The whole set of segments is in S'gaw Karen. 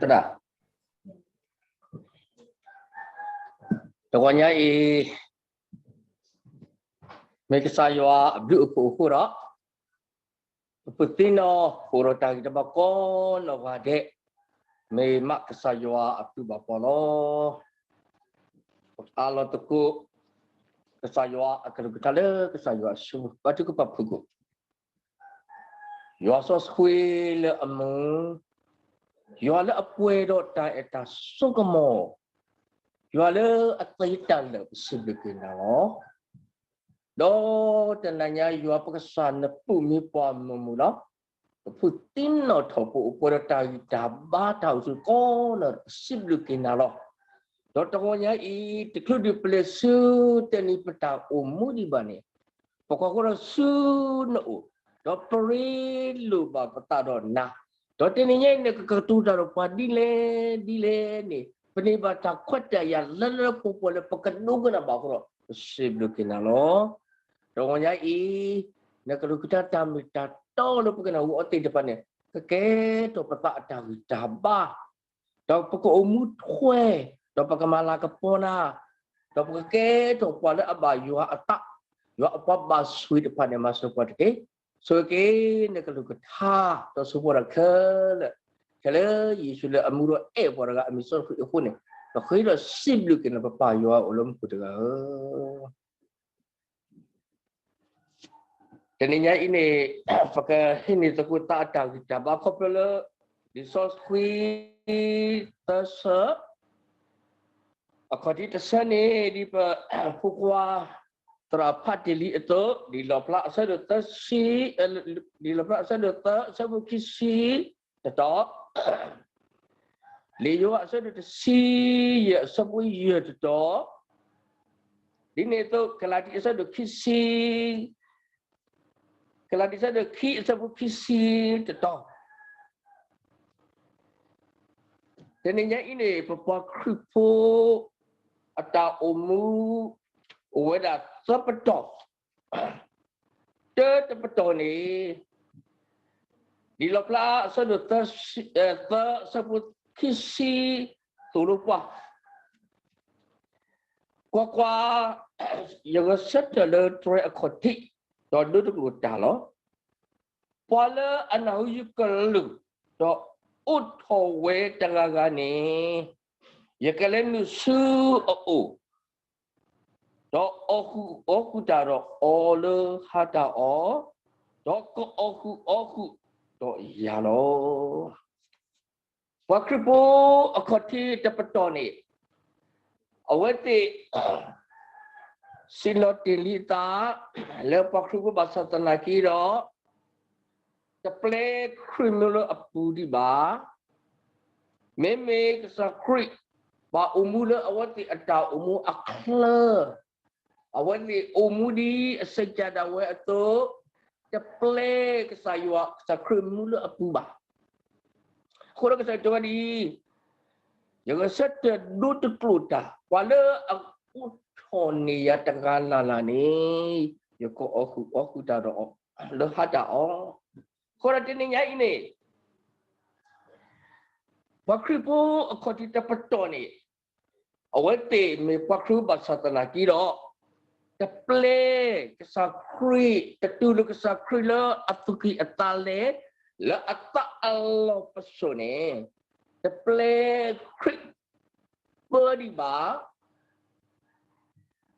တဒၣ်, တဂီၤညါအံၤ မ့ၢ်ကစၢ်ယွၤအဘျုးအဖှိၣ်အဃိဒီး ပပုၢ်သံနီၢ် အိၣ်ဒီးတၢ်ဂံၢ်တၢ်ဘါကိးနီၢ်ဂၤဒဲး, မ့ၢ်မးကစၢ်ယွၤအဘျုးဘၣ်ပှၤလီၤ. ပအးလီၤသကိး ကစၢ်ယွၤအကလုၢ်ကထါလၢကစၢ်ယွၤအစုပူၤ ဘါထုကဖၣ်ဖုၣ်ကိာ် ယွၤစီဆှံလၢအမူ, ယွၤလၢအပှဲၤဒီးတၢ်အဲၣ်တၢ်စိကမီၤ, ယွၤလၢအသ့တၢ်လၢာ် ပစံးဘျုးက့ၤနၤလီၤ. ဒီးတနၤညါ ယွၤပကစၢ်နပူၤမ့ၢ်ပှၤမုာ်မုာ်လီၤ. ပပုၢ်သံနီၢ်ထီၣ်ပအိၣ်ပှဲၤဒီးတၢ်ဂံၢ်တၢ်ဘါတၢ်အိၣ်ဆူၣ်ကိးနီၢ် ပစံးဘျုးက့ၤနၤလီၤ. ဒီးတဂီၤညါအံၤ တချုးဒံးပလဲၤဆူတနံၤ ပတၢ်အိၣ်မူဒံးဘၣ်န့ၣ် ပကွၢ်ဃီဒီးဆူနအိၣ်, ဒီးပရ့လိာ်ဘၣ်ပသးဒီးနၤ, ဒီးတနံၤညါအံၤ နကကတိၤတၢ်ဒီးပှၤဒ်လဲၣ်ဒ်လဲၣ်န့ၣ် ပန့ၢ်ဘၣ်တၢ်ခွဲးတၢ်ယာ်လၢလၢပှဲၤပှဲၤလၢပကဒိကနၣ်ဘၣ်အဃိဒီး ပစံးဘျုးက့ၤနၤလီၤ. တဂီၤညါအံၤ နကလုၢ်ကထါတၢ်မ့ၢ်တၢ်တီလၢပကနၢ်ဟူအီၤသ့ၣ်တဖၣ်န့ၣ် ကကဲထီၣ်ပသးအတၢ်ဂံၢ်တၢ်ဘါ ဒီးပကအိၣ်မူထွဲ, ဒီးပကမၤလၤကပီၤနၤ, ဒီးပကကဲထီၣ်ပှၤလၢအဘၣ်ယွၤအသး, ယွၤအပှၤဘၣ်ဆိၣ်ဂ့ၤတဖၣ်န့ၣ် မၤစၢၤပှၤတက့ၢ်. ဆိၣ်ဂ့ၤက့ၤနကလုၢ်ကထါ ဒီးဆိၣ်ဂ့ၤပှၤခဲလၢာ်, ခဲလၢာ်ယ့ၣ်ၡူးလၢအမူဒီးအဲၣ်ပှၤတဂၤအမံၤစီဆှံအဃိန့ၣ်, ပဃ့ဒီးစံးဘျုးက့ၤနၤ ပပၢ်ယွၤအိၣ်လၢမူခိၣ်တဂၤဧၢ. တနံၤညါအံၤန့ၣ် ပကဟံးန့ၢ်သကိးသးအတၢ်ဂံၢ်တၢ်ဘါခီဖျိလၢ လံာ်စီဆှံ သၢဆၢ အခီၣ်ထံးတဆၢန့ၣ် ဒ်ပဖိခွါသရၣ်ဖးတ့ၢ်လံအသိး, လံာ်လီၣ်ဖျါအဆၢဒိၣ်သၢဆံ, လံာ်လီၣ်ဖျါအဆၢဒိၣ်သၢ အဆၢဖိခံဆံတတီၤ, လံာ်ယိၤဟၣ်အဆၢဒိၣ်တဆံယဲၢ် အဆၢဖိယဲၢ်တတီၤ, ဒ်န့ၣ်အသိး ကလၤတံ အဆၢဒိၣ်ခံဆံ, ကလၤတံ အဆၢဒိၣ်ခံ အဆၢဖိခံဆံတတီၤ. တနံၤညါအံၤန့ၣ် ပပှၤခရံာ်ဖိ အတၢ်အိၣ်မူ အိၣ်ဝဲဒၣ်သၢပတီၢ်, တၢတပတီၢ်န့ၣ် လံာ်လီၣ်ဖျါအဆၢဒိၣ်သၢ သၢအဆၢဖိခံဆံ သိၣ်လိပှၤ, ကွၢ်ကွၢ်, ယဂဲၤဆၢထၢၣ်လၢတြဲၤအခီၣ်ထံး ဒီးဒိတကျိာ်တၢ်လီၤ. ပှၤလၢအနၢ်ဟူယကလုၢ် ဒီးအိးထီၣ်ဝဲတဂၤဂၤန့ၣ် ယကလဲၤနုာ်ဆူအအိၣ် ဒီးအီၣ်ဃုာ်အီဃုာ်တၢ်ဒီးအီၤလၢဟါတၢ်အီၣ်, ဒီးကအီၣ်ဃုာ်အီဃုာ်ဒီးယၤလီၤ. ပှၤခရံာ်ဖိအခီၣ်ထံးတပတီၢ်န့ၣ် အဝဲသ့ၣ် စံၣ်လီၤတ့ၢ်လံအသး လၢပှၤခရံာ်ဖိဘၣ်ဆၣ်သနာ်က့ဒီး တပျဲခရံာ်မူလၢအပူၤဒံးဘၣ်. မ့မ့ၢ်ကစၢ်ခရံာ် ဘၣ်အိၣ်မူလၢအဝဲသ့ၣ်အတၢ်အိၣ်မူအချၢ အဝဲသ့ၣ်အိၣ်မူဒ်အစ့ၢ်ကီးဒၣ်ဝဲအသိး, တပျဲကစၢ်ယွၤ ကစၢ်ခရံာ်မူလၢအပူၤဘၣ်. အဃိဒီးကစၢ်ယွၤတဲဝဲဒ်အံၤ, ယဂဲၤဆၢထၢၣ်ဒိတကျိာ်တၢ်, ပှၤလၢအအိးထီၣ်န့ၢ်ယၤတဂၤလၢ်လၢ်န့ၣ် ယကအီၣ်ဃုာ်အီဃုာ်တၢ်ဒီးအီၤ လၢဟါတၢ်အီၣ်. အဃိဒီးတနံၤညါအံၤန့ၣ် ပှၤခရံာ်ဖိအခီၣ်ထံးတပတီၢ်န့ၣ် အဝဲသ့ၣ်မ့ၢ်ပှၤခရံာ်ဖိဘၣ်ဆၣ်သနာ်က့ဒီး တပျဲကစၢ်ခရံာ်, တတူၢ်လိာ်ကစၢ်ခရံာ်လၢအသူၣ်ကံၢ်အသးလဲ, လၢအသးအလီၢ်ပစိာ်န့ၣ်, တပျဲခရံာ်ပၢဒံးဘၣ်,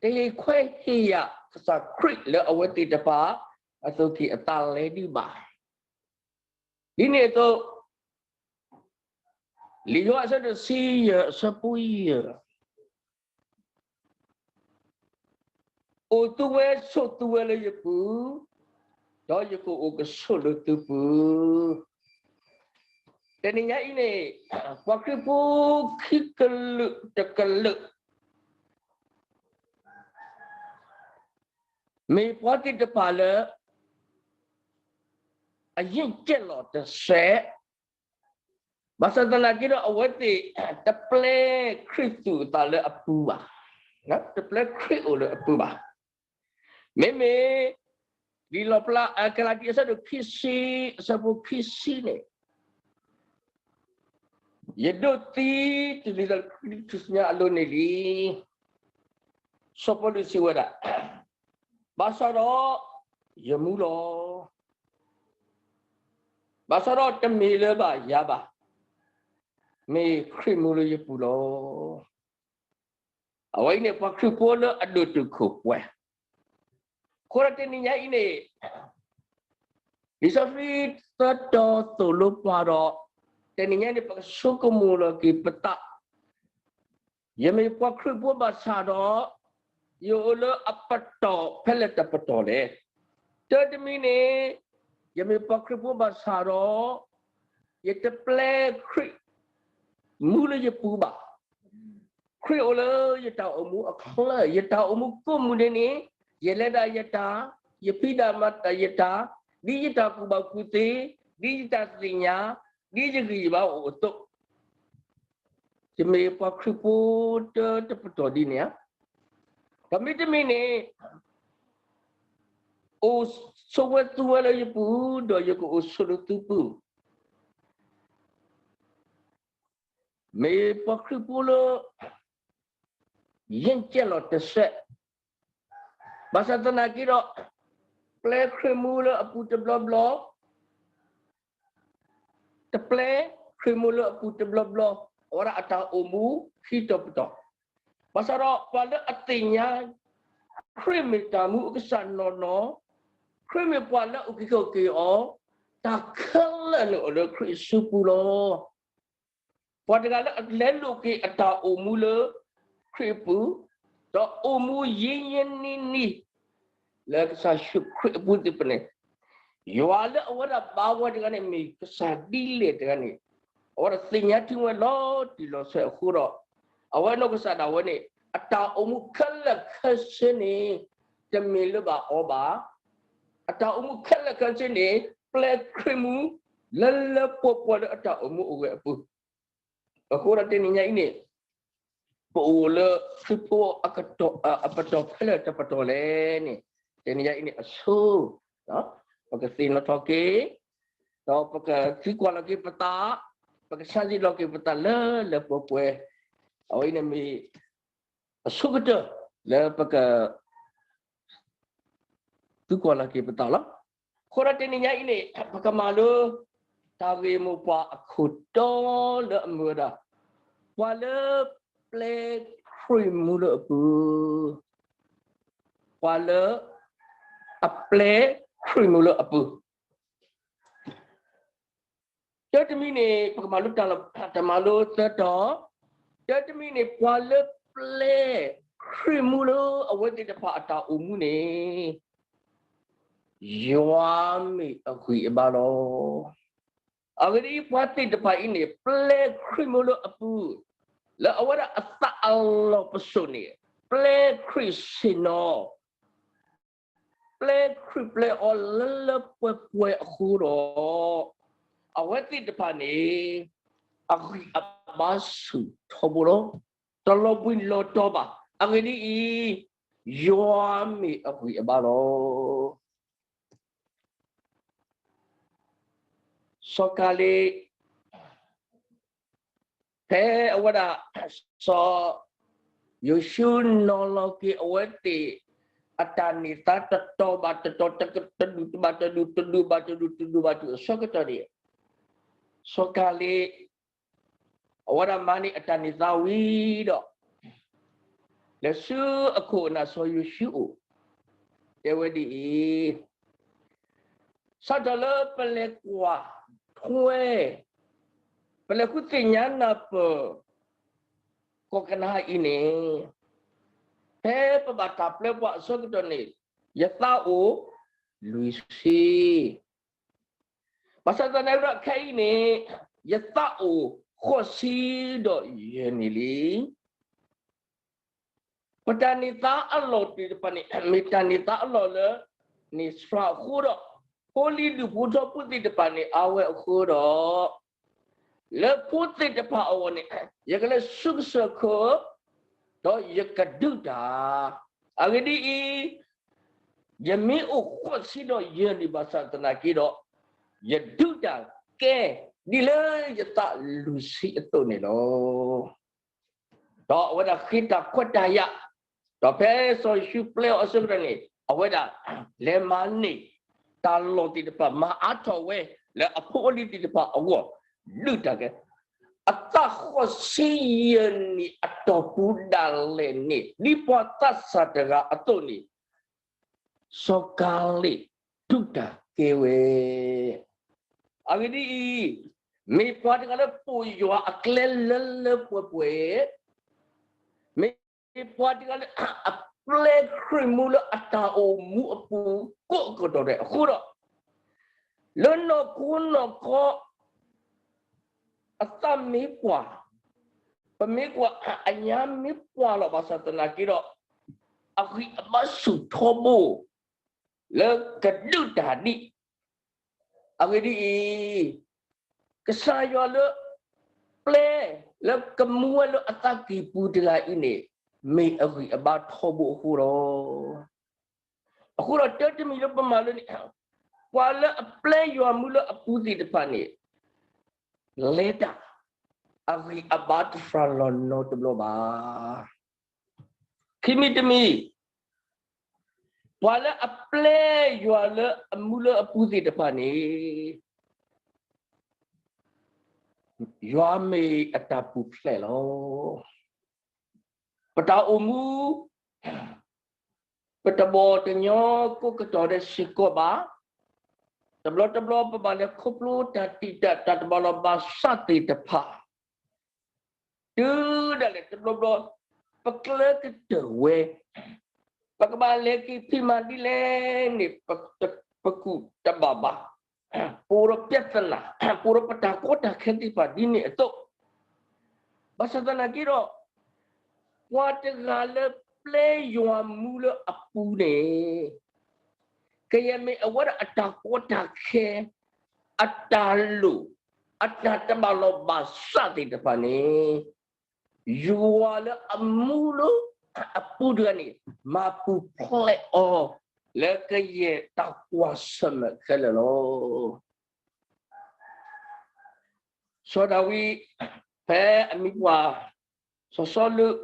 တဟ့ၣ်ခွဲးဟ့ၣ်ယာ်ကစၢ်ခရံာ်လၢအဝဲသ့ၣ်တဖၣ်အသူၣ်ကံၢ်အသးလဲဒံးဘၣ်. ဒ်န့ၣ်အသိး လံာ်ယိၤဟၣ်အဆၢဒိၣ်တဆံယဲၢ် အဆၢဖိယဲၢ်, အိၣ်သုဝဲဆိးသုဝဲလၢယပူၤ, ဒီးယကအိၣ်ကဆိးလၢသုပူၤ. တနံၤညါအံၤန့ၣ် ပှၤခရံာ်ဖိခံကလုာ်တကလုာ် မ့ၢ်ပှၤသ့ၣ်တဖၣ်လၢ အရင့်ကျက်လီၤတစဲး, ဘၣ်ဆၣ်သနာ်က့ဒီး အဝဲသ့ၣ်တပျဲခရံာ်သူၣ်အသးလၢအပူၤဘၣ်, တပျဲခရံာ်အိၣ်လၢအပူၤဘၣ်. မ့မ့ၢ် လံာ်လီၣ်ဖျါ ကလၤတံ အဆၢဒိၣ်ခံဆံ အဆၢဖိခံဆံန့ၣ်, ယဒိးသံတုၤလံဒီးခရံာ်ထူၣ်စုညါအလိၤန့ၣ်လံ. စီၤပီလူးစံးဝဲဒၣ်, ဘၣ်ဆၣ်ဒီး ယမူလီၤ. ဘၣ်ဆၣ်ဒီးတမ့ၢ်လၢဘၣ်ယၤဘၣ်, မ့ၢ်ခရံာ်မူလၢယပူၤလီၤ. အဝဲအံၤန့ၣ် ပှၤခရံာ်ဖိလၢအဒိၣ်တုာ်ခိၣ်ပှဲၤ, အဃိဒီးတနံၤညါအံၤန့ၣ် လံာ်စီဆှံသၢတီၤသိၣ်လိပှၤဒီး တနံၤညါန့ၣ် ပကဆိကမိၣ်လီၤက့ၤပသး, ယမ့ၢ်ပှၤခရံာ်ဖိဘၣ်ဆၣ်ဒီး ယအိၣ်လၢအပတီၢ်ဖဲလဲၣ်တပတီၢ်လဲၣ်. တၢ်တမံၤန့ၣ် ယမ့ၢ်ပှၤခရံာ်ဖိဘၣ်ဆၣ်ဒီး ယတပျဲခရံာ်မူလၢယပူၤဘၣ်. ခရံာ်အိၣ်လၢယတၢ်အိၣ်မူအချၢ, ယတၢ်အိၣ်မူကိးမုၢ်နံၤန့ၣ် ယလဲၤဒၣ်ယတၢ်, ယဖံးဒၣ်မၤတၢ်ယတၢ်, ဒ်ယတၢ်ကူၣ်ဘၣ်ကူၣ်သ့, ဒ်ယတၢ်သ့ၣ်ညါ, ဒ်ယဂံၢ်ယဘါအိၣ်အသိး, ယမ့ၢ်ပှၤခရံာ်ဖိတၢတပတီၢ်ဒ်န့ၣ်ဧါ. ဒီးမ့တမ့ၢ်န့ၣ် အိၣ်ဆိးဝဲသူဝဲလၢယပူၤ, ဒီးယကအိၣ်ဆိးလၢသုပူၤ, မ့ၢ်ပှၤခရံာ်ဖိလၢ ယ့ၣ်ကဲလီၤတစဲး, ဘၣ်ဆၣ်သနာ်က့ဒီး ပျဲခရံာ်မူလၢအပူၤတဘျီဘျီ, တပျဲခရံာ်မူလၢအပူၤတဘျီဘျီ, အဝဲဒၣ်အတၢ်အိၣ်မူခံတီၤပတီၢ်, ဘၣ်ဆၣ်ဒီးပှၤလၢအသ့ၣ်ညါ ခရံာ်မ့ၢ်တၢ်မူအကစၢ်နီၢ်နီၢ်, ခရံာ်မ့ၢ်ပှၤလၢအအုၣ်က့ၤခီၣ်က့ၤအီၤ, တၢ်ခဲလၢာ်န့ၣ်အိၣ်လၢခရံာ်အစုပူၤလီၤ. ပှၤတဂၤလၢအလဲလိာ်က့ၤအတၢ်အိၣ်မူလၢခရံာ်အပူၤ, ဒီးအိၣ်မူယံၤယံၤနံၤနံၤ လၢကစၢ်ယ့ၣ်ၡူးခရံာ်အပူၤသ့ၣ်တဖၣ်န့ၣ်, ယွၤလၢအဝဲဒၣ်ဘါဝဲတဂၤန့ၣ် မ့ၢ်ကစၢ်ဒ်လဲၣ်တဂၤန့ၣ်, အဝဲဒၣ်သ့ၣ်ညါတုၤဝဲလီၤတံၢ်လီၤဆဲးအဃိဒီး, အဝဲနီၢ်ကစၢ်ဒၣ်ဝဲန့ၣ် အတၢ်အိၣ်မူခဲလၢာ်ခဲဆ့န့ၣ် တမ့ၢ်လၢဘၣ်အီၤဘၣ်. အတၢ်အိၣ်မူခဲလၢာ်ခဲဆ့န့ၣ် ပျဲခရံာ်မူ လၢလၢပှဲၤပှဲၤလၢအတၢ်အိၣ်မူအိၣ်ဝဲအပူၤ, အဃိဒီးတနံၤညါအံၤန့ၣ် ပအိၣ်လၢခရံာ်ဖိ အပတီၢ်ဖဲလဲၣ်တပတီၢ်လဲၣ်န့ၣ်, တနံၤညါအံၤန့ၣ်အဆိ, ပကသ့ၣ်နီၣ်ထီၣ်က့ၤ, ဒီးပကသံကွၢ်လီၤက့ၤပသး, ပကဆါဆံးလီၤက့ၤပသးလၢလၢပှဲၤပှဲၤ, အဝဲအံၤန့ၣ်မ့ၢ် အဆိကတၢၢ် လၢပက သံကွၢ်လီၤက့ၤပသးလီၤ. အဃိဒီးတနံၤညါအံၤန့ၣ် ပကမၤလိ တၢ်ဂ့ၢ်မိၢ်ပှၢ်အခိၣ်တီလၢအမ့ၢ်ဝဲဒၣ် ပှၤလၢပျဲခရံာ်မူလၢအပူၤ, ပှၤလၢအပျဲခရံာ်မူလၢအပူၤ တၢ်တမံၤန့ၣ် ပကမၤလိတၢ်လီၤ တၢ်မၤလိသၢတီၤ, တၢ်တမံၤန့ၣ် ပှၤလၢပျဲခရံာ်မူလၢအဝဲသ့ၣ်တဖၣ်အတၢ်အိၣ်မူန့ၣ် ယွၤမ့ၢ်အဂံၢ်အဘါလီၤ. အဂ့ၢ်ဒ်အံၤ, ပှၤသ့ၣ်တဖၣ်အံၤန့ၣ် ပျဲခရံာ်မူလၢအပူၤ, လၢအဝဲဒၣ်အသးအလီၢ်ပစိာ်န့ၣ် ပျဲခရံာ်ဆ့ၣ်နီၤ ပျဲခရံာ်ပျဲအီၤလၢလၢပှဲၤပှဲၤအဃိဒီး, အဝဲသ့ၣ်တဖၣ်န့ၣ် အဂံၢ်အဘါဆူၣ်ထီဘိလီၤ. တလီၤဘှံးလီၤတီၤဘၣ်. အဂ့ၢ်ဒ်အံၤ, ယွၤမ့ၢ်အဂံၢ်အဘါလီၤ. စီၤကၤလ့း ဖဲအဝဲဒၣ် စီၤယိၤၡူနီၤလီၤက့ၤအဝဲသ့ၣ် အတၢ်န့ၢ်သါတတီၤဘၣ်တတီၤ တဒူၣ်ဘၣ်တဒူၣ် တဒူၣ်ဘၣ်တဒူၣ် တဒူၣ်ဘၣ်တဒူၣ်အဆၢကတီၢ်န့ၣ်, စီၤကၤလ့း အဝဲဒၣ်မၤန့ၢ်အတၢ်န့ၢ်သါဝံၤဒီး လဲၤဆူအခိၣ်အနၢ်စီၤယိၤၡူအအိၣ်, တဲဝဲဒ်အံၤ, စးထီၣ်လၢပလဲၤကွၢ်ထွဲ ပလဲၤဃုသ့ၣ်ညါနၢ်ပၢၢ် ကီၢ်ကနၤအံၤန့ၣ်, ဖဲပဘၣ်တၢ်ပျဲပှၤအဆၢကတီၢ်န့ၣ် ယသးအိၣ်လွံၢ်ဆံ ဘၣ်ဆၣ်သနာ်က့ဒီးခဲအံၤန့ၣ် ယသးအိၣ်ဃိးဆံဒီးယဲၢ်နံၣ်လံ. ပတၢ်န့ၢ်သါအလီၢ်သ့ၣ်တဖၣ်န့ၣ် မ့ၢ်တၢ်န့ၢ်သါအလီၢ်လၢ န့ၢ်စှၤအဃိဒီး ဖိလံၤဒူၣ်ဖိထၢဖိသ့ၣ်တဖၣ်န့ၣ် အါဝဲအဃိဒီး လၢဖိသ့ၣ်တဖၣ်အဂီၢ်န့ၣ် ယကလဲၤဆူကစၢၢ်ခိၣ် ဒီးယကဒုးတၢ်, အဂ့ၢ်ဒ်အံၤ, ယမ့ၢ်အိၣ်ဃိးဆံဒီးယဲၢ်နံၣ်ဘၣ်ဆၣ်သနာ်က့ဒီး ယဒုးတၢ် ကဲဒ်လၢယသးလူၤဆံးအသိးန့ၣ်လီၤ. ဒီးအဝဲဒၣ်ဃ့တၢ်ခွဲးတၢ်ယာ်, ဒီးဖဲစီၤယိၤၡူးပျဲအီၤအဆၢကတီၢ်န့ၣ် အဝဲဒၣ်လဲၤမၤန့ၢ်တၢ်လီၢ်သ့ၣ်တဖၣ်, မၤအါထီၣ်ဝဲလၢအဖိအလံၤသ့ၣ်တဖၣ်အဂီၢ်, ဒုးတၢ်ကဲ အသးဃိးဆံယဲၢ်နံၣ်အတီၢ်ပူၤဒၣ်လဲာ်န့ၣ် ဒ်ပှၤသးစၢ်တဂၤအသိးန့ၣ် စီၤကၤလ့းဒုးတၢ်ကဲဝဲ. အဂ့ၢ်ဒ်အံၤ, မ့ၢ်ပှၤတဂၤလၢပိာ်ယွၤအကျဲလၢလၢပှဲၤပှဲၤ, မ့ၢ်ပှၤတဂၤလၢ အပျဲၢ်ခရံာ်မူလၢအတၢ်အိၣ်မူအပူၤကိးကတီၢ်ဒဲးအဃိဒီး, လၢနီၢ်ခိနီၢ်ခီ အသးမ့ၢ်ပှၢ်, ပမ့ၢ်ကွၢ်အညါမ့ၢ်ပှၢ်လီၤ. ဘၣ်ဆၣ်သနာ်က့ဒီး အဂံၢ်အဘါဆူၣ်ထီဘိ လၢကဒုးတၢ်ဒ်အဂ့ၢ်ဒ်အံၤ, ကစၢ်ယွၤလၢပျဲလၢကမူဝဲလၢအသးကံၢ်ပူၤတဂၤအံၤန့ၣ် မ့ၢ်အဂံၢ်အဘါထီဘိအဃိလီၤ. အဃိဒီးတၢ်တမံၤလၢပမၤလိန့ၣ်, ပှၤလၢအပျဲယွၤမူလၢအပူၤသ့ၣ်တဖၣ်န့ၣ် လဲၤတၢ် အဂံၢ်အဘါတဖၣ်လီၤနီတဘျီဘၣ်. ခံမံၤတမံၤ, ပှၤလၢအပျဲယွၤလၢအမူလၢအပူၤသ့ၣ်တဖၣ်န့ၣ် ယွၤမ့ၢ်အတၢ်ပူၤဖျဲးလီၤ. ပတၢ်အိၣ်မူ ပတဘီတညီကိးကတီၢ်ဒဲးစ့ၢ်ကီးဘၣ်. တဘျီတဘျီပဘၣ်လဲၤခီဖျိတၢ်တံာ်တာ်တၢ်တဘၣ်လီၤဘၣ်စးသ့ၣ်တဖၣ် တုၤဒၣ်လဲာ်တဘျီဘျီ ပကျဲကတၢၢ်ဝဲ, ပကဘၣ်လဲၤက့ၤဖံးမၤဒ်လဲၣ်န့ၣ် ပကူၣ်တဘၣ်ဘၣ်, ပအိၣ်ဒီးပြဿနာ, ပအိၣ်ဒီးပတၢ်ကီတၢ်ခဲသ့ၣ်တဖၣ်ဒ်န့ၣ်အသိး, ဘၣ်ဆၣ်သနာ်က့ဒီး ပှၤတဂၤလၢပျဲယွၤမူလၢအပူၤန့ၣ် ကယဲၢ်မ့ၢ်အဝဲဒၣ်အတၢ်ကီတၢ်ခဲ, အတၢ်လိၣ်, အတၢ်တဘၣ်လီၤဘၣ်စးသ့ၣ်တဖၣ်န့ၣ် ယွၤလၢအမူလၢအပူၤတဂၤန့ၣ် မၤပူၤဖျဲးအီၤ လၢကယဲၢ်တၢ်ကွၢ်ဆၢၣ်မဲာ်ခဲလၢာ်လီၤ. စီၤဒၤဝံး ဖဲအမံၤပှၢ် စီၤစီလူး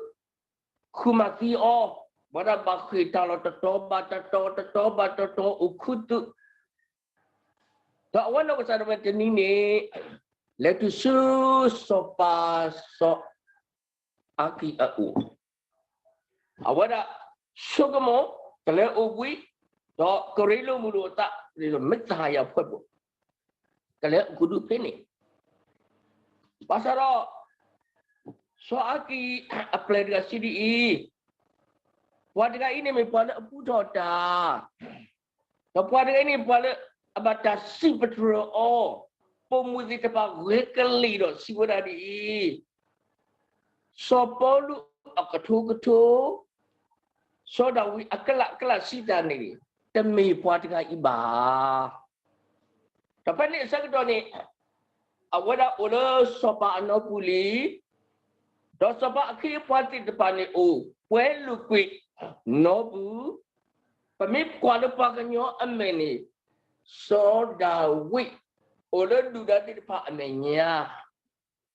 ဃုမၤသံအီၤ, ဘၣ်ဒီးဘၣ်ဃ့ၢ်တၢ်လီၢ်တတီၤဘၣ်တတီၤ တတီၤဘၣ်တတီၤအိၣ်ခူသူၣ်, ဒီးအဝဲနီၢ်ကစၢ်ဒၣ်ဝဲတနံၤန့ၣ် လဲၤတုၤဆူစီၤပၤ စီၤအၤကံၢ်အအိၣ်, အဝဲဒၣ်ဆိကမိၣ် ကလဲၤအိၣ်ဘှံး, ဒီးကရ့လိာ်မုာ်လိာ်အသး မ့ၢ်သးဟးယၤဖှဲးဘိၣ်, ကလဲၤအိၣ်ကဒုဖဲန့ၣ်, ဘၣ်ဆၣ်ဒီး စီၤအၤကံၢ်အပျဲၢ်တဂၤစံးဒ်အံၤ, ပှၤတဂၤအံၤန့ၣ်မ့ၢ်ပှၤလၢအပူထီၣ်တၢ်, ဒီးပှၤတဂၤအံၤန့ၣ် ပှၤလၢအဘၣ်တၢ်စံးပတြၢၤအီၤ, ပိာ်မုၣ်သ့ၣ်တဖၣ်ဂဲၤကလံၣ်ဒီးစံးဝဲဒၣ်ဒ်အံၤ, စီၤပီလူးအကထိကထိ, စီၤဒၤဝံးအကလးကလးစံးတၢ်န့ၣ် တမ့ၢ်ပှၤတဂၤအံၤဘၣ်. ဒီးဖဲန့ၣ်အဆၢကတီၢ်န့ၣ် အဝဲဒၣ်အိၣ်လၢစီၤပၤအနီပူၤလံ, ဒီးစီၤပၤအခ့အပှၤသ့ၣ်တဖၣ်န့ၣ်အိၣ်ပှဲၤလိာ်ကွံာ်နီပူၤ, ပမ့ၢ်ကွၢ်လၢပှၤကညီအမဲာ်န့ၣ် စီၤဒၤဝံး အိၣ်လၢဒုၣ်ဒါသ့ၣ်တဖၣ်အမဲာ်ညါ,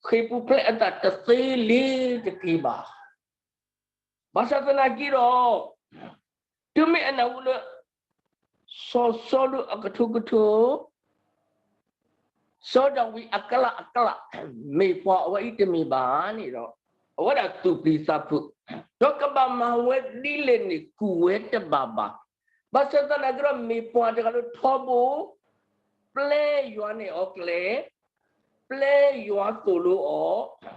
ဃ့ၢ်ပူၤဖျဲးအသးတသ့လၢၤတက့ၢ်ဘၣ်. ဘၣ်ဆၣ်သနာ်က့ဒီး တုၤမ့ၢ်အနၢ်ဟူလၢ စီၤစီလူးအကထိကထိ စီၤဒၤဝံးအကလးအကလး မ့ၢ်ပှၤအဝဲအံၤတမ့ၢ်ဘၣ်န့ၣ်ဒီး အဝဲဒၣ်သူၣ်ပျံၤသးဖုး, ဒီးကဘၣ်မၤဝဲဒ်လဲၣ်န့ၣ် ကူၣ်ဝဲတဘၣ်ဘၣ်. ဘၣ်ဆၣ်သနာ်က့ဒီး မ့ၢ်ပှၤတဂၤလၢထီဘိ ပျဲယွၤန့ၢ်အီၤကျဲ, ပျဲယွၤသိၣ်လိအီၤ,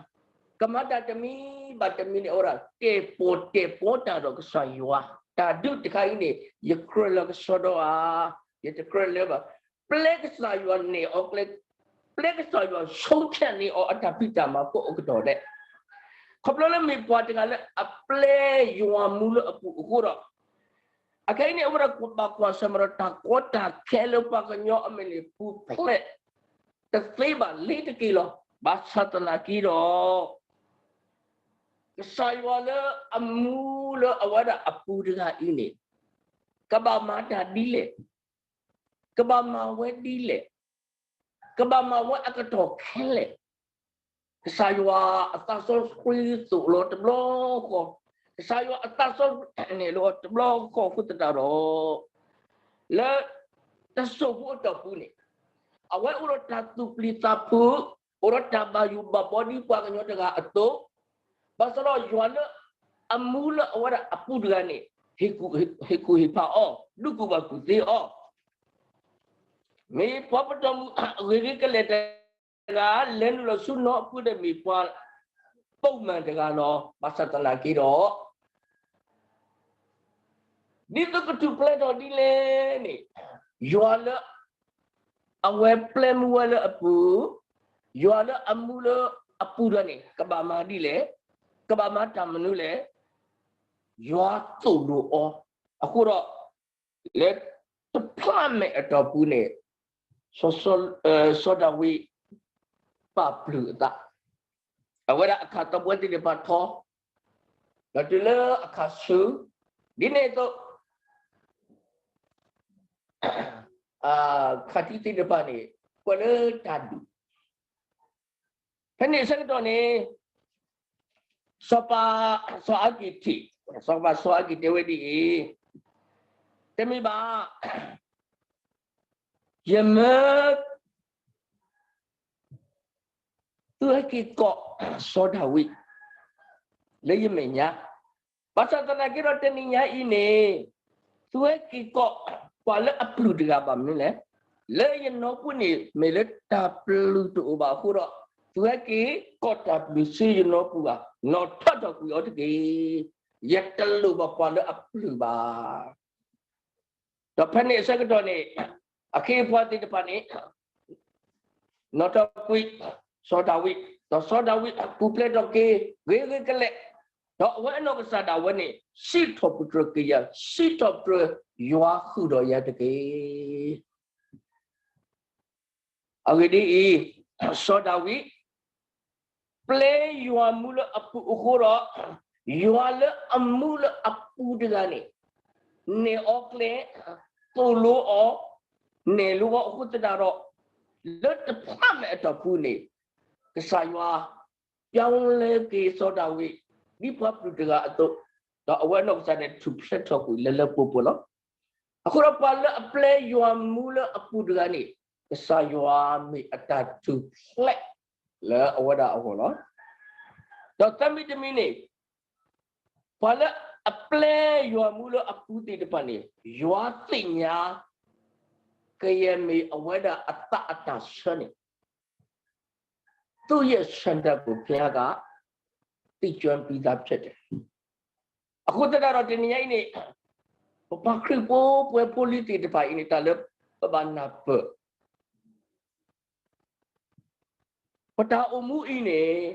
ကမၤတၢ်တမံၤဘၣ်တမံၤန့ၣ် အဝဲဒၣ်တဲာ်ပီၣ်တဲာ်ပီတၢ်ဒီးကစၢ်ယွၤ, တၢ်ဒုးတခါအံၤန့ၣ် ယကြၢးလၢကစီဒီဧါ, ယတကြၢးလၢၤဘၣ်. ပျဲကစၢ်ယွၤန့ၢ်အီၤကျဲ, ပျဲကစၢ်ယွၤဆိကမိၣ်န့ၢ်အီၤအတၢ်ဖံးတၢ်မၤကိးကတီၢ်ဒဲး, ခီဖျိလၢမ့ၢ်ပှၤတဂၤလၢအပျဲယွၤမူလၢအပူၤအဃိဒီး အခဲအံၤန့ၣ် အဝဲဒၣ်ဘၣ်ကွၢ်ဆၢၣ်မဲာ်ဒီးတၢ်ကီတၢ်ခဲလၢပှၤကညီအမဲာ်န့ၣ် ပူၤဖျဲးတသ့ဘၣ်လၢၤတက့ၢ်လီၤ. ဘၣ်ဆၣ်သနာ်က့ဒီး ကစၢ်ယွၤလၢအမူလၢအဝဲဒၣ်အပူၤတဂၤအံၤန့ၣ် ကဘၣ်မၤတၢ်ဒ်လဲၣ်, ကဘၣ်မၤဝဲဒ်လဲၣ်, ကဘၣ်မၤဝဲအကတီၢ်ခဲလၢာ်, ကစၢ်ယွၤအသးစီဆှံသိၣ်လီၤတဘျီဃီ, ကစၢ်ယွၤအသးစီဆှံနဲၣ်လီၤတဘျီဃီ အဃိသတးဒီး လၢတစိၢ်ဖိအတီၢ်ပူၤန့ၣ် အဝဲအိၣ်ဒီးတၢ်သူၣ်ပျံၤသးဖုး, အိၣ်ဒီးတၢ်ဘၣ်ယိၣ်ဘၣ်ဘီဒ်ပှၤကညီတဂၤအသိး, ဘၣ်ဆၣ်ဒီးယွၤလၢအမူလၢအဝဲဒၣ်အပူၤတဂၤန့ၣ် ဟ့ၣ်ကူၣ်ဟ့ၣ်ဖးအီၤ, ဒုးကူၣ်ဘၣ်ကူၣ်သ့အီၤ, မ့ၢ်ပှၤပတီၢ်မုၢ်အဂ့ၤဂ့ၤကလဲာ်တဂၤ လဲၤနုာ်လီၤဆူနီၢ်အပူၤဒီးမ့ၢ်ပှၤပိာ်မုၣ်တဂၤလီၤ. ဘၣ်ဆၣ်သနာ်က့ဒီး ဒ်သိးကထူၣ်ဖျဲးထီၣ်ဒ်လဲၣ်န့ၣ်, ယွၤလၢအဝဲပျဲမူဝဲလၢအပူၤ, ယွၤလၢအမူလၢအပူၤတဂၤန့ၣ် ကဘၣ်မၤဒ်လဲၣ်, ကဘၣ်မၤတၢ်မနုၤလဲၣ်, ယွၤသိၣ်လိအီၤ. အဃိဒီး လၢတဖျးမဲာ်အတီၢ်ပူၤန့ၣ် စီၤဒၤဝံးပာ်ပျုၢ်အသး, အဝဲဒၣ်အခးသးပှဲၤသ့ၣ်တဖၣ်ထီ, ဒီးတုၤလၢအခးဆူ ဒ်န့ၣ်အသိး ခးထံသ့ၣ်တဖၣ်န့ၣ် ကွဲးလၢတၢ်ဒုး ဖဲန့ၣ်အဆၢကတီၢ်န့ၣ် စီၤပၤစီၤအၤကံၣ်ထံး, စီၤပၤစီၤအၤကံၣ်တဲဝဲဒ်အံၤ, တမ့ၢ်ဘၣ်, ယမၢ သုဟဲက့ၤကိးစီၤဒၤဝံး လၢယမဲာ်ညါ, ဘၣ်ဆၣ်သနာ်က့ဒီးတနံၤညါအံၤန့ၣ် သုဟဲက့ၤကိးပှၤလၢအပျုၢ်တဂၤဘၣ်မနုၤလဲၣ်, လၢယနီၢ်ပူၤန့ၣ် မ့ၢ်လၢတၢ်ပျုၢ်တအိၣ်ဘၣ်အဃိဒီး သုဟဲက့ၤကိးတၢ်ပျုၢ်ဆူယနီၢ်ပူၤဘၣ်, နီၣ်ထီၣ်ထီၣ်ကွံာ်အီၤတက့ၢ်. ယတလိၣ်ဘၣ်ပှၤလၢအပျုၢ်ဘၣ်. ဒီးဖဲန့ၣ်အဆၢကတီၢ်န့ၣ် အခ့အပှၤသ့ၣ်တဖၣ်န့ၣ် နီၣ်ထီၣ်ကွံာ်စီၤဒၤဝံး, ဒီးစီၤဒၤဝံးပူၤဖျဲးထီၣ်က့ၤ ဂ့ၤဂ့ၤကလဲာ်, ဒီးအဝဲအနီၢ်ကစၢ်ဒၣ်ဝဲန့ၣ် စံးထီၣ်ပတြၢၤက့ၤယၤ, စံးထီၣ်ပတြၢၤယွၤဃုာ်ဒီးယၤတက့ၢ်. အဂ့ၢ်ဒ်အံၤ, စီၤဒၤဝံး ပျဲယွၤမူလၢအပူၤအဃိဒီး ယွၤလၢအမူလၢအပူၤတဂၤန့ၣ် နဲၣ်အီၤကျဲ, သိၣ်လိအီၤ, နဲၣ်လိအီၤအဃိသတးဒီး လၢတဖျးမဲာ်အတီၢ်ပူၤန့ၣ် ကစၢ်ယွၤ ပြောင်းလဲက့ၤစီၤဒၤဝံး ဒ်ပှၤပျုၢ်တဂၤအသိး, ဒီးအဝဲအနီၢ်ကစၢ်ဒၣ်ဝဲထူၣ်ဖျဲးထီၣ်ကွံာ်လၢလၢပှဲၤပှဲၤလီၤ. အဃိဒီးပှၤလၢအပျဲယွၤမူလၢအပူၤတဂၤန့ၣ် ကစၢ်ယွၤမ့ၢ်အတၢ်ထူၣ်ဖျဲးလၢအဝဲဒၣ်အဂီၢ်လီၤ. ဒီးသၢမံၤတမံၤန့ၣ် ပှၤလၢအပျဲယွၤမူလၢအပူၤသ့ၣ်တဖၣ်န့ၣ် ယွၤသ့ၣ်ညါ ကယဲၢ်မ့ၢ်အဝဲဒၣ်အသးအတၢ်ဆၢန့ၣ် သူ့ရဲ့ဆန္ဒကို ဘုရားက သိကျွမ်းပြီးသားဖြစ်တယ်. အဃိသတးဒီးတနံၤညါအံၤန့ၣ် ပပှၤခရံာ်ဖိပှဲၤဖိလံၤသ့ၣ်တဖၣ်အံၤန့ၣ် တၢ်လၢပဘၣ်နၢ်ပၢၢ် ပတၢ်အိၣ်မူအံၤန့ၣ်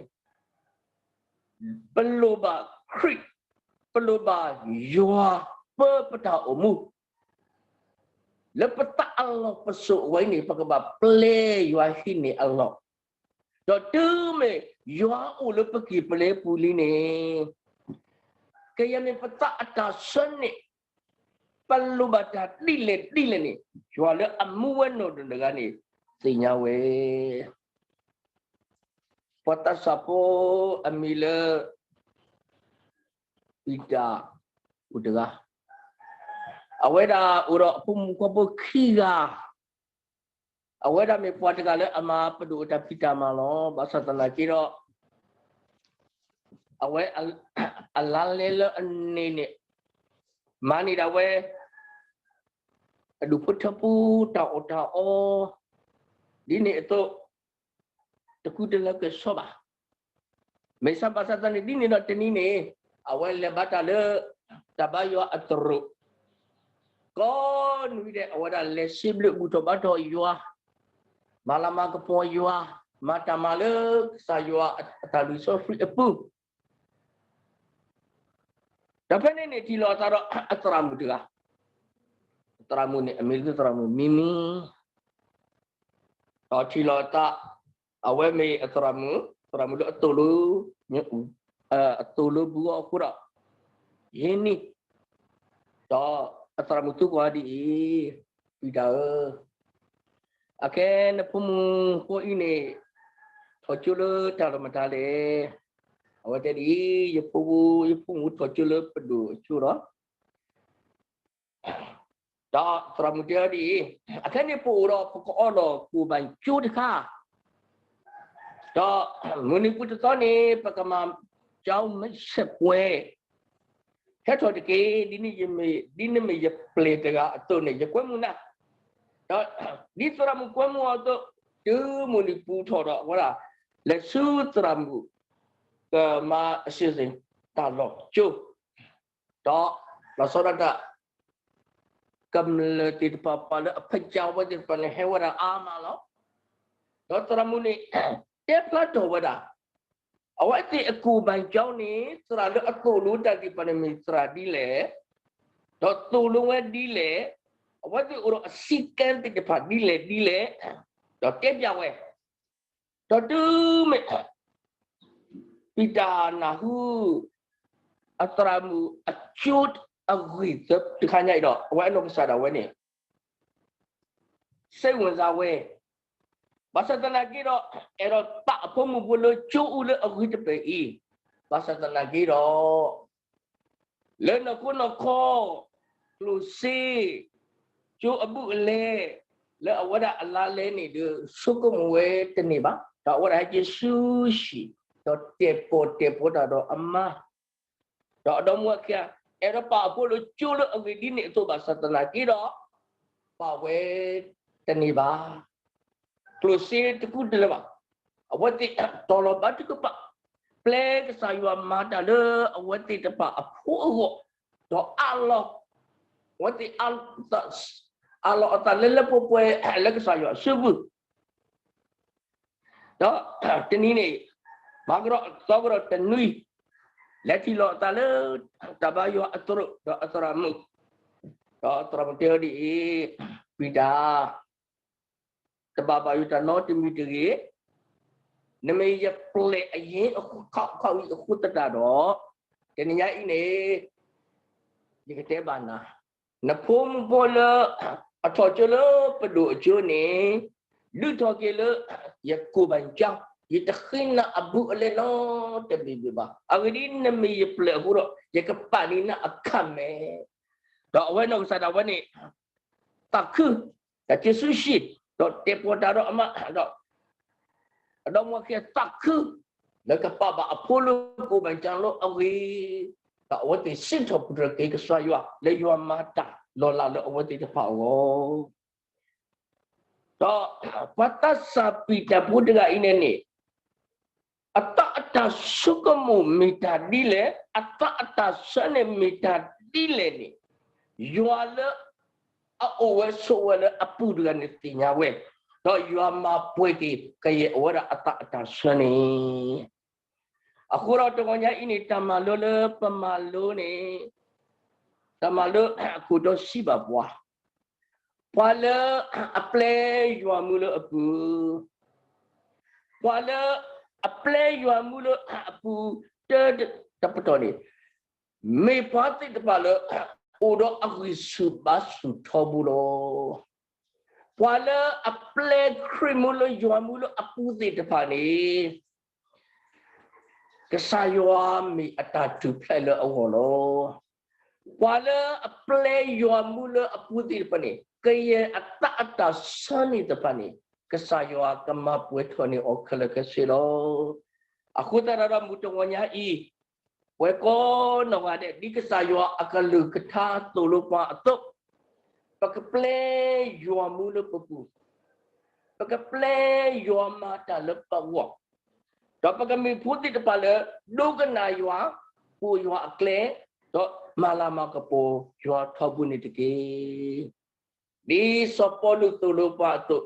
ပလိၣ်ဘၣ်ခရံာ်, ပလိၣ်ဘၣ်ယွၤ ပၢပတၢ်အိၣ်မူ လၢပသးအလီၢ်ပစိာ်အဝဲအံၤန့ၣ် ပကဘၣ်ပျဲယွၤဟံးန့ၢ်အလီၢ်, ဒီးတုၤမ့ၢ်ယွၤအိၣ်လၢပကံၢ်ပလဲပူၤလံန့ၣ် ကယဲၢ်မ့ၢ်ပသးအတၢ်ဆၢန့ၣ် ပလိၣ်ဘၣ်တၢ်ဒ်လဲၣ်ဒ်လဲၣ်န့ၣ် ယွၤလၢအမူဝဲနီၢ်ဒိၣ်တဂၤန့ၣ် သ့ၣ်ညါဝဲ ပှၤသးစၢ်ဖိအမံၤလၢ ပံတၢ်အိၣ်တဂၤ, အဝဲဒၣ်အိၣ်ဒီးအဖိမုၣ်ဖိခွါဖိခံဂၤ, အဝဲဒၣ်မ့ၢ်ပှၤတဂၤလၢအမၤပဒိၣ်အတၢ်ဖံးတၢ်မၤလီၤ. ဘၣ်ဆၣ်သနာ်က့ဒီး အဝဲအလါလဲလၢအန့ၣ်န့ၣ် မၤန့ၢ်ဒၣ်ဝဲ အဒူၣ်ဖိထၢဖိတၢ်အီၣ်တၢ်အီ ဒ်န့ၣ်အသိး တကူတလၢကဲၣ်ဆိးဘၣ်. မ့ၢ်စးဘၣ်ဆၣ်သနာ်က့ဒ်န့ၣ်ဒီးတနံၤန့ၣ် အဝဲလဲၤဘါတၢ်လၢ တၢ်ဘါယွၤအသရိာ် ကိးနွံဒဲး အဝဲဒၣ်လဲၤစံးဘျုးဘူၣ်ထီၣ်ဘါထီၣ်ယွၤ, မၤလၤမၤကပီၤယွၤ, မၤတၢ်မၤလၢကစၢ်ယွၤအတၢ်လုၢ်စီဆှံအပူၤ ဒီးဖဲန့ၣ်န့ၣ် ထံၣ်လိာ်အသးဒီးအသရၣ်မုၣ်တဂၤ, အသရၣ်မုၣ်န့ၣ် အမံၤလၢသရၣ်မုၣ်မံမံ, ဒီးထံၣ်လိာ်အသး အဝဲမ့ၢ်အသရၣ်မုၣ်, သရၣ်မုၣ်လၢအသိၣ်လိ, အသိၣ်လိဘူးအီၤအဃိဒီး ယ့ၢ်နံၣ်, ဒီးအသရၣ်မုၣ်သံကွၢ်ဒ်အံၤ, ပံတၢ်ဧၢ, အခဲနဖိမုၣ်ဖိအံၤန့ၣ် ထီၣ်ကၠိလၢတၢ်လီၢ်မတၤလဲၣ်. အဝဲတဲဒ်အံၤ, ယဖိ, ယဖိမုၣ်ထီၣ်ကၠိလၢပဒိၣ်အကၠိလီၤ. ဒီးသရၣ်မုၣ်တဲအီၤဒ်အံၤ, အခဲန့ၣ်ပအိၣ်ဒီးပကအီလီၤကိၣ်ဘၣ်ကၠိတခါ, ဒီးမုၢ်နံၤပူၤတသီန့ၣ် ပကမၤကၠီမဲာ်ဆဲးပှဲၤ ဟဲထီၣ်တက့ၢ်, ဒ်န့ၣ်မ့ၢ်ယပျဲၢ်တဂၤအသိးန့ၣ် ယကွဲမုာ်နၤ. ဒီးဒ်သရၣ်မုၣ်ကွဲမုာ်အီၤအသိး, တုၤမုၢ်နံၤပူၤထီၣ်ဒီး အဝဲဒၣ်လဲၤဆူသရၣ်မုၣ် ကမၤအစ့ၣ်စ့ၣ်တၢ်လီၢ်ကၠိ, ဒီးလီၤဆီဒၣ်တၢ် ကမျၢၢ်သ့ၣ်တဖၣ် ပှၤလၢအဖျါဝဲသ့ၣ်တဖၣ်န့ၣ် ဟဲဝဲဒၣ်အါမးလီၤ. ဒီးသရၣ်မုၣ်န့ၣ် တဲဖျါထီၣ်ဝဲဒၣ် အဝဲသ့ၣ်အကိၣ်ဘၣ်ကၠီန့ၣ် သရၣ်လၢအသိၣ်လိတၢ်သ့ၣ်တဖၣ်န့ၣ်မ့ၢ်သရၣ်ဒ်လဲၣ်, ဒီးသိၣ်လိဝဲဒ်လဲၣ်, အဝဲသ့ၣ်အိၣ်ဒီးအစည်းကမ်းသ့ၣ်တဖၣ်ဒ်လဲၣ်ဒ်လဲၣ်, ဒီးတဲပျးဝဲ, ဒီးတုၤမ့ၢ် ပံတၢ်နၢ်ဟူ အသရၣ်မုၣ်အကၠိအဂ့ၢ်သ့ၣ်တဖၣ်ညါအံၤဒီး အဝဲအနီၢ်ကစၢ်ဒၣ်ဝဲန့ၣ် စိတ်ဝင်စားဝဲ, ဘၣ်ဆၣ်သနာ်က့ဒီး အဲၣ်ဒိးပာ်အဖိမုၣ်ဖိလၢကၠိအူလၢအဂ့ၤတဖျၢၣ်အံၤ, ဘၣ်ဆၣ်သနာ်က့ဒီး လၢနီၢ်ခိနီၢ်ခီ, ကျိၣ်စ့, ကၠိအဘူးအလဲ, လၢအဝဲဒၣ်အလါလဲန့ၣ်ဒီး ဆိကမိၣ်ဝဲတန့ၢ်ဘၣ်. ဒီးအဝဲဒၣ်ဟဲက့ၤဆူဟံၣ်, ဒီးတဲာ်ပိာ်တဲာ်ဖိတၢ်ဒီးအမါ, ဒီးအဒီမါခံဂၤ, အဲၣ်ဒိးပာ်အဖိလၢကၠိလၢအဂ့ၤဒ်န့ၣ်အသိးဘၣ်ဆၣ်သနာ်က့ဒီး ပာ်ဝဲတန့ၢ်ဘၣ်. ကျိၣ်စ့တကူတလၢာ်ဘၣ်. အဝဲသ့ၣ်တီၢ်လီၤဘၣ်ထုကဖၣ်, ပျဲကစၢ်ယွၤမၤတၢ်လၢအဝဲသ့ၣ်တဖၣ်အဖိအဂီၢ်, ဒီးအးလီၤ, အဝဲသ့ၣ် အးလီၤအသးလၢလၢပှဲၤပှဲၤလၢကစၢ်ယွၤအစုပူၤ ဒီးတနံၤန့ၣ် မၤကဒီးသီကဒီးတနွံ, လဲၤထံၣ်လိာ်အသးလၢ တၢ်ဘါယွၤအသရိာ် ဒီးအသရၣ်မုၣ်, ဒီးသရၣ်မုၣ်တဲအီၤဒ်အံၤ, ပံတၢ်, တဘၣ်ဘၣ်ယိၣ်တၢ်နီတမံၤတဂ့ၤ, နမ့ၢ်ယပျဲၢ်အယ့အဃိ ခးခးဝံၤအဃိသတးဒီး, တနံၤညါအံၤန့ၣ် ယကတဲဘၣ်နၤ, နဖိမုၣ်ဖိလၢ အထီၣ်ကၠိလၢပဒိၣ်အကၠိန့ၣ် ဒုးထီၣ်က့ၤလၢ ယကိၢ်ဘၣ်ကၠီ, ယတဃ့နၤအဘူးအလဲနီတမံၤမံၤဘၣ်. အဂ့ၢ်ဒ်အံၤ နမ့ၢ်ယပျဲၢ်အဃိဒီး ယကပာ်န့ၢ်နၤအခါမဲာ်, ဒီးအဝဲနီၢ်ကစၢ်ဒၣ်ဝဲန့ၣ် သးခု, ဒီးက့ၤဆူဟံၣ်, ဒီးတဲာ်ပိာ်တၢ်ဒီးအမါ, ဒီး အဒီမါခံဂၤသးခု လၢကပာ်ဘၣ်အဖိလၢကိၢ်ဘၣ်ကၠီလၢအဂ့ၤ, ဒီးအဝဲသ့ၣ်စံးထီၣ်ပတြၢၤက့ၤကစၢ်ယွၤ လၢယွၤမၤတၢ်လီၤလးလၢအဝဲသ့ၣ်တဖၣ်အဂီၢ် ဒီးပှၤသးစၢ်ပံးတၢ်ဖိတဂၤအံၤန့ၣ်န့ၣ် အသးအတၢ်ဆိကမိၣ်မ့ၢ်တၢ်ဒ်လဲၣ်, အသးအတၢ်ဆၢန့ၣ်မ့ၢ်တၢ်ဒ်လဲၣ်န့ၣ်, ယွၤလၢအအိၣ်ဝဲဆိးဝဲလၢအပူၤတဂၤန့ၣ်သ့ၣ်ညါဝဲ, ဒီးယွၤမၤပှဲၤက့ၤကယဲၢ်အဝဲဒၣ်အသးအတၢ်ဆၢန့ၣ် အဃိဒီးတဂီၤညါအံၤန့ၣ် တၢ်မၤလိလၢပမၤလိန့ၣ်, တၢ်မၤလိအခိၣ်တီစံးဘၣ်ပှၤ, ပှၤလၢအပျဲယွၤမူလၢအပူၤ, ပှၤလၢအပျဲယွၤမူလၢအပူၤ တၢ်တပတီၢ်န့ၣ်, မ့ၢ်ပှၤသ့ၣ်တဖၣ်လၢ အိၣ်ဒီးအဂံၢ်ဆူၣ်ဘါဆူၣ်ထီဘိလီၤ. ပှၤလၢအပျဲခရံာ်မူလၢယွၤမူလၢအပူၤသ့ၣ်တဖၣ်န့ၣ် ကစၢ်ယွၤမ့ၢ်အတၢ်ထူၣ်ဖျဲးလၢအဂီၢ်လီၤ. ပှၤလၢအပျဲယွၤမူလၢအပူၤသ့ၣ်တဖၣ်န့ၣ် ကယဲၢ်အသးအတၢ်ဆၢန့ၣ်တဖၣ်န့ၣ် ကစၢ်ယွၤကမၤပှဲၤထီၣ်န့ၢ်အီၤခဲလၢာ်ခဲဆ့လီၤ. အဃိသတးဒီးမုၢ်တဂီၤညါအံၤ ပဝဲကိးနီၢ်ဂၤဒဲး ဒ်ကစၢ်ယွၤအကလုၢ်ကထါသိၣ်လိပှၤအသိး, ပကပျဲယွၤမူလၢပပူၤ, ပကပျဲယွၤမၤတၢ်လၢပဂီၢ်, ဒီးပကမ့ၢ်ဖိသ့ၣ်တဖၣ်လၢ ဒိကနၣ်ယွၤ, ပိာ်ယွၤအကျဲ, ဒီးမၤလၤမၤကပီၤယွၤထီဘိန့ၣ်တက့ၢ်. ဒ်စီၤပီလူးသိၣ်လိပှၤအသိး,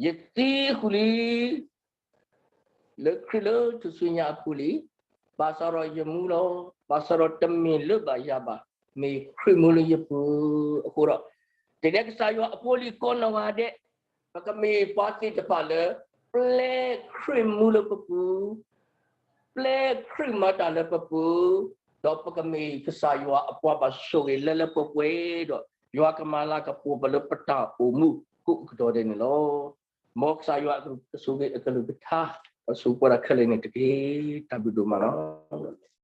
ယသံဃုာ်လံ လၢခရံာ်လၢထူၣ်စုညါအပူၤလံ, ဘၣ်ဆၣ်ဒီးယမူလီၤ, ဘၣ်ဆၣ်ဒီးတမ့ၢ်လၢဘၣ်ယၤဘၣ်, မ့ၢ်ခရံာ်မူလၢယပူၤအဃိဒီး, တနံၤကစၢ်ယွၤအဖိလံၤကိးနီၢ်ဂၤဒဲး, ပကမ့ၢ်ပှၤသ့ၣ်တဖၣ်လၢ ပျဲခရံာ်မူလၢပပူၤ, ပျဲခရံာ်မၤတၢ်လၢပပူၤ, ဒီးပကမ့ၢ်ကစၢ်ယွၤအပှၤဘၣ်ဆိၣ်ဂ့ၤလၢလၢပှဲၤပှဲၤဒီး ယွၤကမၤလၤကပီၤပှၤလၢပတၢ်အိၣ်မူ အဝဲဒၣ်ကအိၣ်ဒီးတၢ်ဆိၣ်ဂ့ၤဆိၣ်ဝါကိးကတီၢ်ဒဲးန့ၣ်လီၤ. မ်ကစၢ်ယွၤဆိၣ်ဂ့ၤအကလုၢ်ကထါ, ဆိၣ်ဂ့ၤပှၤဒၣ်ခဲလၢာ်န့ၣ်တက့ၢ်. တၢ်ဘျုးဒိၣ်မးလီၤ.